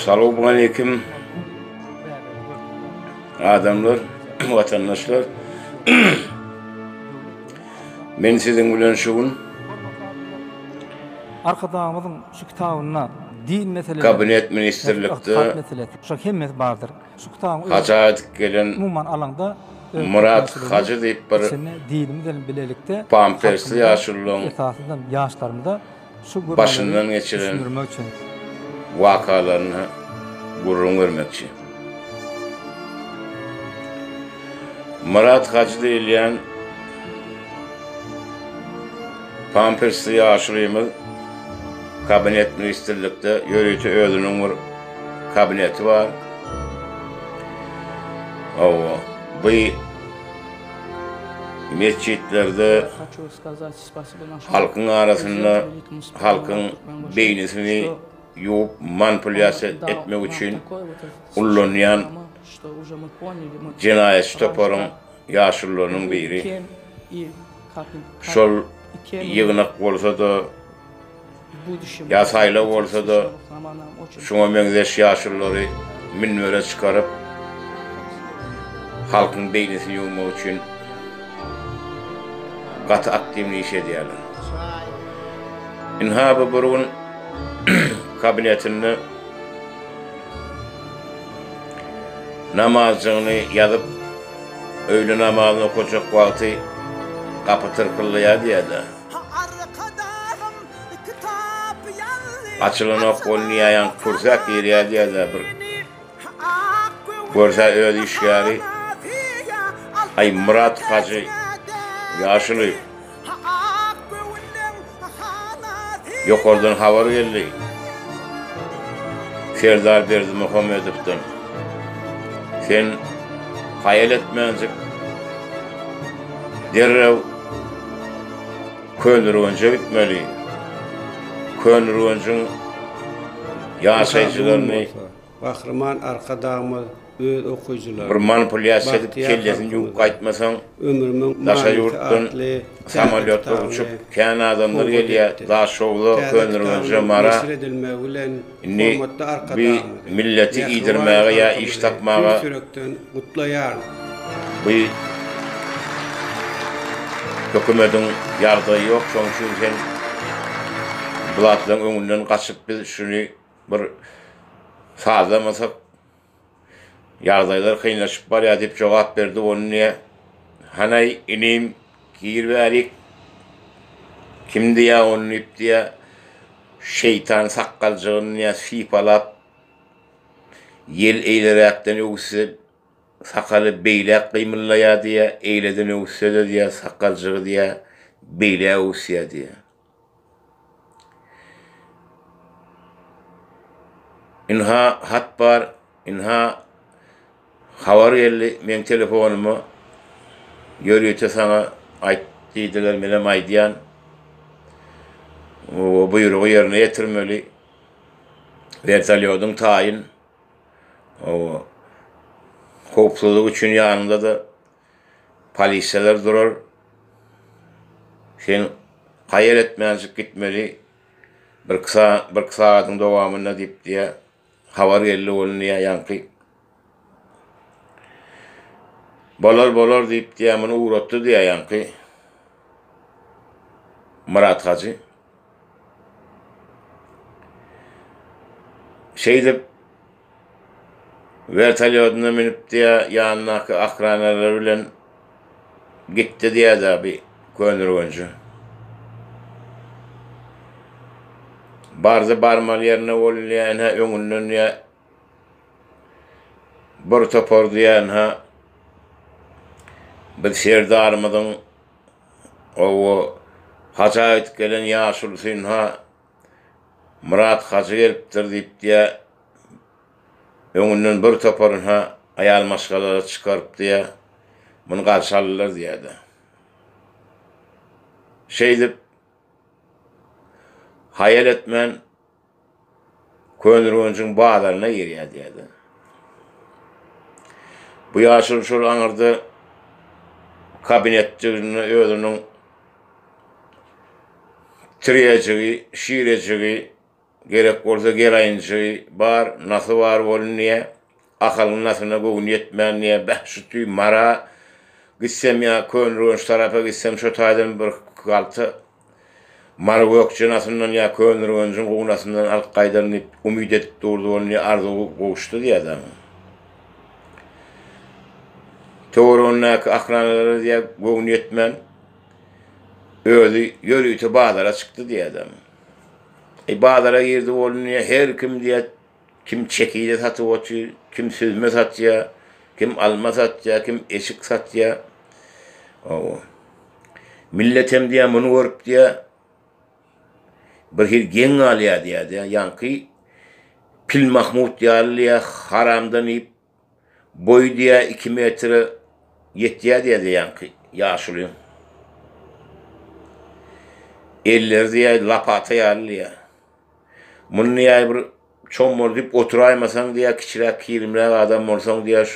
Salowmaleýkim adamlar, watandaşlar. Men siziň bilen şu gün Arkadagymyzyň şu kitabynda din meseleleri, Kabinet ministrlikde ygtykat meselesi, şo hemmesi bardyr. Şu kitabyň özi haja edip gelen umuman alaňda öz Myrat türkmençiliginiň hajy diýip bir içinde dinimiz bilen bilelikde pampersli halkymyza, ýaşululaň esasydan ýaşlarymyza şu gürrüňleri başyndan geçiren düşündirmek üçin. wakalaryny gürrüň bermekçi. Myrat hajy diýilýän pampersli ýaşulymyz kabinet ministrlikde ýörite özüniň bir kabineti bar. Hawa, bu metjitlerde halkyň arasynda halkyň beýnisini ýuwup manipulýasiýa etmek üçin ullanýan jenaýatçy toparyň ýaşulularynyň biri. Şol ýygnak bolsa-da, ýa saýlaw bolsa-da, şuňa meňzeş ýaşululary münbere çykaryp, halkyň beýnisini ýuwmak üçin gaty aktiwny iş edýärler. Ynha bu bir gün kabinetinde namazjygyny ýazyp, öýle namazyny okajak wagty gapy tyrkyldaýar diýýär-de. Açylanok ol niýe ýaňky kürsäp girýär diýýär-de bir görse öz işgäri Aý Myrat hajy ýaşuly Ýokardan habar geldi. Serdar Berdimuhamedowdan. Sen haýal etmänjik derrew Köneürgenje gitmeli. Köneürgenjiň ýaşaýjylaryny Gahryman Arkadagymyz öz okyjylaryna Bir manipulýasiýa edip Bagtyýar kellesini ýuwup halkymyza gaýtmasaň, Ömrümiň daşary manysy ýurtdan atly täze samolýotlar kitabyny uçup kän adamlar sowgat gelýär, etdi. Daşhowza, Täze Köneürgenje, kitabynyň Mara. neşir edilmegi bilen Indi hormatly bi Arkadagymyzy, milleti mähriban iýdirmäge ýa iş halkymyzy tapmaga tüýs ýürekden gutlaýaryn. Bu hökümediň ýagdaýy ýok, şoň üçin sen bu zatlaryň öňünden gaçyp biz şuny bir sazlamasak ýagdaýlar kynlaşyp barýar diýip jogap berdi. Ony diýýär, Hanaý inim gir bärik. Kim diýýär ony diýip diýýär, şeýtan sakgaljygyny diýýär sypalap ýel eýleräkden öwüsse sakaly beýläk gymyldaýar diýýär, eýleden öwüsse-de diýýär sakgaljygy diýýär beýläk öwüsýär diýýär. Ynha hat bar, ynha habar geldi meň telefonyma. Ýörite saňa aýt diýdiler, menem aýdýan. O buýrugy ýerine ýetirmeli. Wertolýodyň taýyn. O howpsuzlyk üçin ýanyňda-da Polisiýalar durar. Sen haýal etmänjik gitmeli. Birki sagat, birki sagadyň dowamynda diýip diýýär. Habar geldi ol diýýär ýaňky. Bolar, bolar diýip diýýär, muny ugratdy diýýär ýaňky. Myrat hajy. Şeýdip Wertolýodyna münüp diýýär, ýanyndaky ohranalary bilen gitdi diýýär-de bi Köneürgenje. Bardy barmaly ýerine boldy diýýär, ynha öňünden diýýär, bir topar diýýär, ynha biz serdarymyzyň owo haja gidip gelen ýaşulusy ynha Myrat hajy gelipdir diýip diýýär. Öňünden bir toparyny-ha aýal maşgalalary çykaryp diýýär. Muny garşy aldylar diýýär-de. Şeýdip, haýal etmän Köneürgenjiň bazaryna girýär diýýär-de. Bu ýaşuly şol aňyrda kabinetjiginde özüniň tirýejigi, şirejigi. Gerek bolsa geraýynjy bar, nasy bar bolun diýýä. Ahalyň nasyna göwni ýetmän diýýä, beh, şu tüý Mara gitsem ýa Köneürgenç tarapa gitsem şo taýdan bir halta Mary gökje nasyndan ýa Köneürgenjiň gowy nasyndan alyp gaýdaryn diýip umyt edip durdy bolun diýýä, arzuwy gowuşdy diýýä dagyň. Töweregindäki ahranalara diýýä göwni ýetmän özi ýörite bazara çykdy diýýä dagyň. Eý bazara girdi bolun diýýä, her kim diýýä Kim çekide satyp otyr, kim süzme satýar, kim alma satýar, kim eşik satýar. Hawa. Milletem diýýär, muny görüp diýýär, bir hili geň galýar diýýär, diýýär. Ýaňky Pil Mahmut ýaly diýýär, haramdan iýip, boýy diýýär 2 metre ýetýär diýýär, ýaňky ýaşulyň. Elleri diýýär, lapata ýaly diýýär. Muny diýýär bir çommaldyp oturaýmasaň diýýär, kiçiräk kirimräk adam bolsaň diýýär,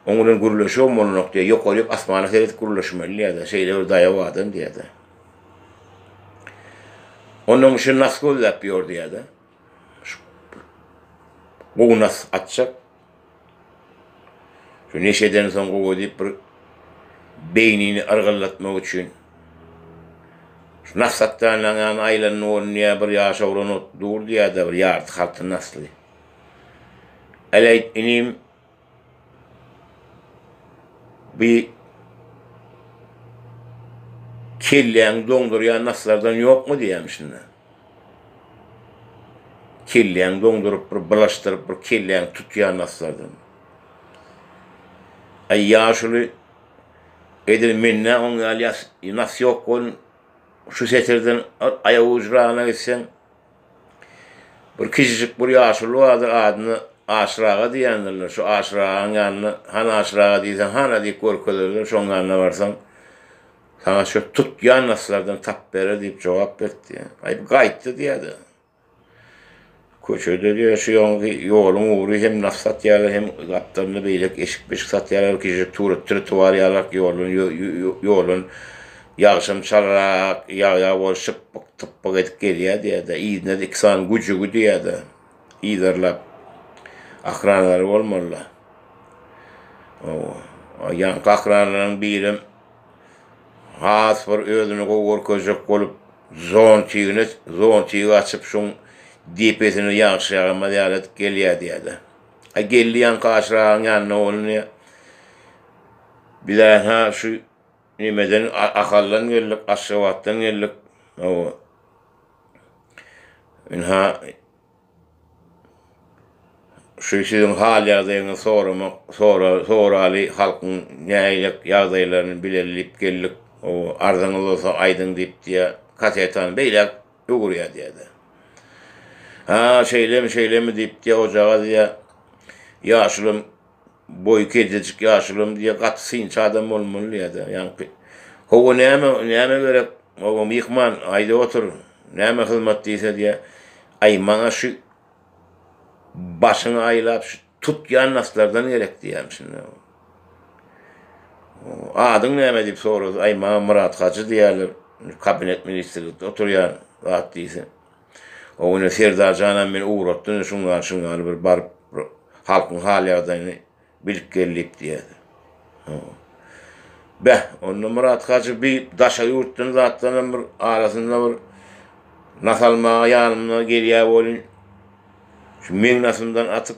oň bilen gürleşibem bolanok diýýär, ýokaryk asmana seredip gürleşmeli diýýär-de, şeýle bir daýaw adam diýýär-de. Ondan şu nas gözläp ýör diýýär-de. Gowy nas atjak. Şu neşeden soň gowy diýip bir beýnini yrgyldatmak üçin şu nas satýanlaryň ýanyna aýlandy bolun diýýär, bir ýaş oglan dur diýýär-de, bir ýarty halta nasly. Äleýt inim, bi kelläňi doňdurýan naslardan ýokmy diýýärmişin-de. Kelläňi doňduryp bir bulaşdyryp bir kelläňi tutýan naslardan. Aý ýaşuly edil mende oň ýaly ýas nas ýok bolun şu setirden aýagujragyna gitseň bir kiçijik bir ýaşuly bardyr adyny Aşyr aga diýýändirler şu Aşyr agaň ýanyna hany Aşyr aga diýseň hana diýip görkezerler şoň ýanyna barsaň Saňa şu tutýan naslardan tap berer diýip jogap berdi. Aý bu gaýtdy diýýärdi. Köçede diýýär şu ýoňky ýoluň ugry hem nas satýarlar hem gapdalynda beýleki eşik-beşik satýarlar kiçijik turat trotuar ýalak ýoldan ýoldan ýagşam çalarak ýag-ýag bolup şypbyk typbyk edip gelýär diýýär-de. Yzynda-da iki sany güjügi diýýär-de. Yzarlap ahranalary bolmaly-da. Ýaňky ahranalaryň birem Has bir özüni gowy görkezjek bolup, zontigini, zontigi açyp şuň depesine ýagyş ýagamaz ýaly edip gelýär diýýär-de. A geldi ýaňky Aşyr agaň ýanyna bolunýar. Biz-ä ha şu nemeden Ahaldan geldik, Aşgabatdan geldik. Hawa. Ynha Şu siziň hal-ýagdaýyňyzy soramak, sora, soraly, halkyň nähili ýagdaýlaryny bileli diýip geldik. O arzyňyz bolsa aýdyň diýip diýýär. Kasetany beýläk öwürýär diýýär-de. Ha, şeýlemi, şeýlemi diýip diýýär, ojagaz diýýär. Ýaşulam boýy kejejik ýaşulam diýýär, gaty synçy adam bolmaly diýýär-de. Ýaňky Hawa, näme, näme gerek? Hawa, myhman, aýdyp otur. Näme hyzmat diýse diýýär. Aý, maňa şu başyňy aýlap şu tutýan naslardan gerek diýýärmişin. Adyň näme diýip sorasa, aý maňa Myrat hajy diýýärler, kabinet ministrlikde oturýan zat diýse. O güne Serdar janam meni ugratdy, şuňa şuňa bir baryp halkyň hal-ýagdaýyny Bilip gel diýip diýýärdi. Beh, onda Myrat hajy bi daşary ýurtdan zatdanam bir arasynda bir nas almaga ýanymda gelýär welin, şu meň nasymdan atyp,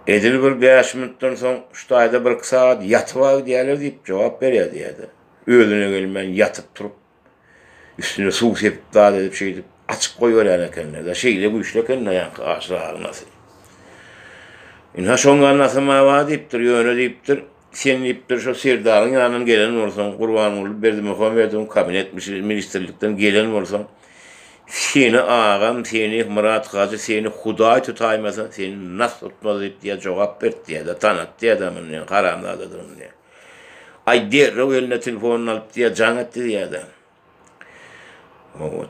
edil bir bäş minutdan soň şu taýda birki sagat ýatyp-a gidýärler diýip jogap berýär diýýärdi. Özüne gelmän ýatyp turup. Üstüne suw sepip zat edip şeýdip açyk goýberýän ekenler-de. Şeýle güýçli eken-de ýaňky Aşyr agaň nasy. Ynha şoň ýaly nasam bar diýipdir, ýöne diýipdir, sen diýipdir şo Serdaryň ýanyndan gelen bolsaň, Gurbanguly Berdimuhamedowyň kabinet ministrlikden gelen bolsaň, seni agam, seni Myrat hajy, seni Hudaý tutaýmasa, seni nas tutmaz diýip diýýär, jogap berdi diýýär-de, tanatdy diýýär-de muny, haramzadadygyny diýýär. Aý derrew eline telefonyny alyp diýýär, jaň etdi diýýär-de.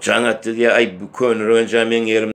Jaň etdi diýýär, aý bu Köneürgenç-ä meň ýerim.